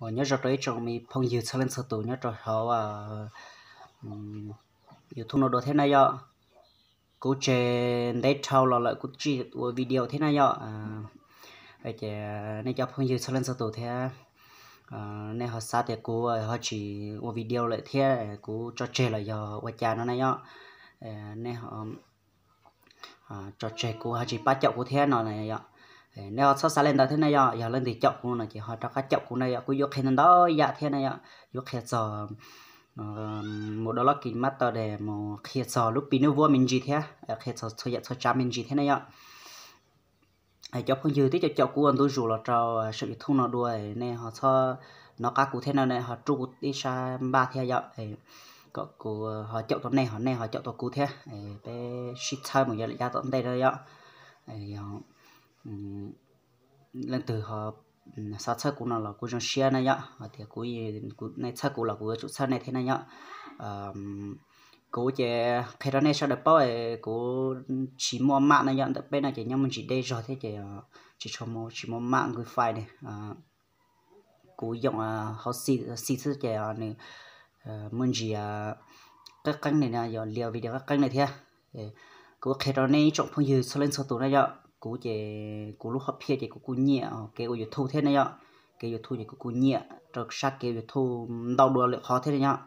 Nyob zoo rau ib tsoom me phooj ywg txhua leej txhua tus nyob rau hauv YouTube no dua thiab na yom. Kuv tseg ntev dhau los lawm kuv tsis ua video thiab na yom. Ces nej cov phooj ywg txhua leej txhua tus thiab, nej ho xav tias kuv ho tsis ua video lawm thiab kuv tso tseg los yog ua cas no na yom. Nej tso tseg kuv ho tsis pab caum kuv thiab no yom. Nej ho txhob xav li ntawd thiab na yom, yog leej twg caum kuv no ces ho rov qab caum kuv na yom. Kuv yuav qhia ntau ntau yam thiab na yom, yuav qhia txog mus download KineMaster Dev, mus qhia txog lub Pi Network me ntsis thiab, qhia txog txhua yam txhua tsav me ntsis thiab na yom. Cov phooj ywg twb caum caum kuv ua ntu zus los rau saum YouTube no dua, nej ho txhob nov qab kuv thiab no, nej ho rub kuv ib sab npaj thiab yom, kom kuv ho caum tau nej, ho nej ho caum tau kuv thiab, peb sib txhawb mus yav tom ntej na yom. Leej twg ho xav txhawb kuv no los kuv zoo siab na yom, hais tias kuv, nej txhawb kuv los kuv yuav tsum txhawb nej thiab na yom. Kuv ces qhia rau nej sawv daws paub, kuv tsis muaj maj na yom, ntawm peb no ces nyob muaj ntsis deb zog thiab ces tsis tshua, tsis muaj maj wifi ne. Kuv yoom hauv xi xwb ces nws muaj ntsis qeeb qeeb li no, yog li video qeeb qeeb li thiab. Kuv qhia rau nej ib tsoom phooj ywg txhua leej txhua tus na yom, kuv ces kuv lub hom phiaj ces kuv kuj nyiam kev ua YouTube thiab na yom. Kev YouTube ces kuv kuj nyiam rau sab kev YouTube ntau dua lwm qhov thiab na yom.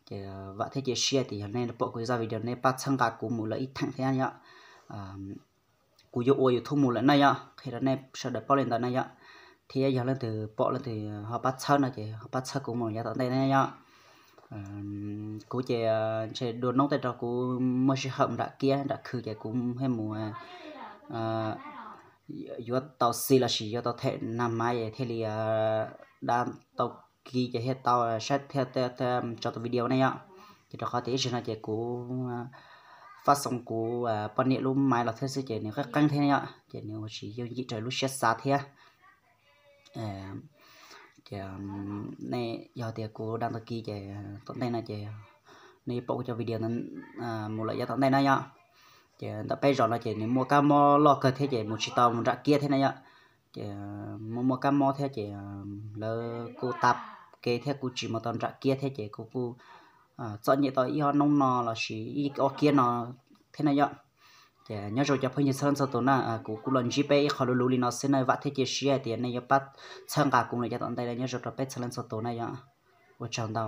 Ces vam thiab cia siab tias yog nej pom kuv zaj video nej pab txhawb nqa kuv mus lawm ib theem thiab yom. Kuv yuav ua YouTube mus lawm na yom, qhia rau nej sawv daws paub li ntawd na yom. Thiab yog leej twg pom leej twg ho pab txhawb no ces ho pab txhawb kuv mus yav tom ntej na yom. Kuv ces ntshe dua hnub tej zaum kuv muaj sij hawm nram kiab nram khw ces kuv thiaj mus yuav tau xi lossis yuav tau them nag mas thiaj li da tau ki ces thiaj tau saib thiab tso tau video na yom. Ces rau qhov tias ib zaug no ces kuv fab xoo kuv poj niam lub maiv los thiab xwb ces nws qeeb qeeb thiab yom, ces nws ua tsis yooj yim raws lub siab xav thiab. Ces nej yog tias kuv da tau ki ces tom ntej no ces nej yuav pom kuv cov video mus lawm yav tom ntej na yom. Ces ntawm peb zos no ces nws muaj kab mob loj kawg thiab ces mus tsis tau mus nram kiab thiab na yom. Ces muaj muaj kab mob thiab ces lawv kuj tas kev thiab kuj tsis mus tau nram kiab thiab ces kuv kuj txom nyem tau ib ob hnub no lossis ib ob kiab no thiab na yom. Ces nyob zoo cov phooj ywg txhua leej txhua tus na, kuv kuj los ntsib peb ib qho luv luv li no xwb na, vam thiab cia siab hais tias nej yuav pab txhawb nqa kuv mus yav tom ntej na, nyob zoo rau peb txhua leej txhua tus na yom. Ua tsaug ntau.